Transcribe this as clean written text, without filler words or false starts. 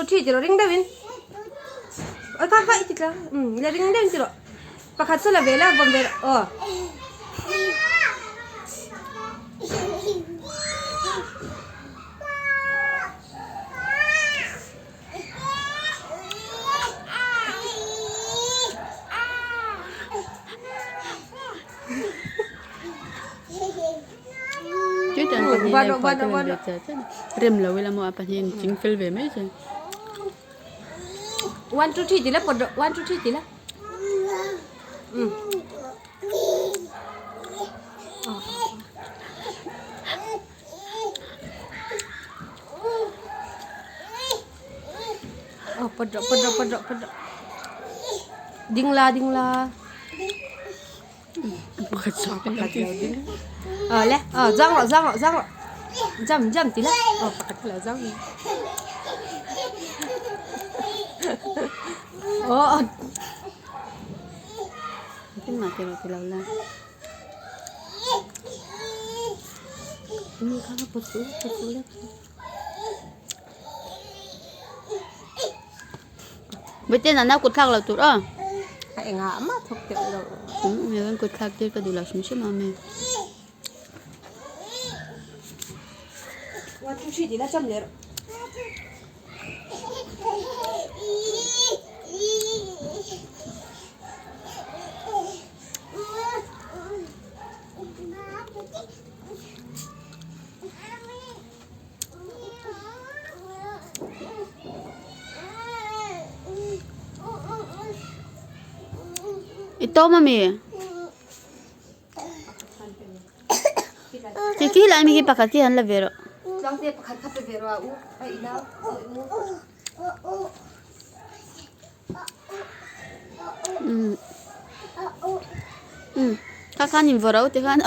three ti rawh ring deuhin. Oi kha kha i ti tla. Um le ring deuhin ti rawh. Pakhat chu la ve la vawm ve rawh aw. Rem lo ila maw a pahnih in ching fel ve mai che. One two three ti la pawt rawh one two three ti la. Um. Aw pawt rawh pawt rawh pawt rawh pawt rawh. Ding la ding la. Pakhat zawk Pakhat lo ding. Aw le aw zang rawh zang rawh zang rawh. Jump jump ti la. Aw pakhat lo zang. Aw. Tin mah ti rawh ti lo la. Mi kha ka pawt suh pawt suh le. Bawihte nana kut thlak lo tur aw. A engah mah thawk teuh lo. Umm kan kut thlak tir ka duh lo hrim hrim a mi. One two three ti la cham leh rawh. I tawm ami? Ti khi lai mi khi pakhat khi han la ve rawh. Tlangte pakhat kha pe ve rawh a u a i nau a i u. Umm umm kha khan in vawrh a u tikhan.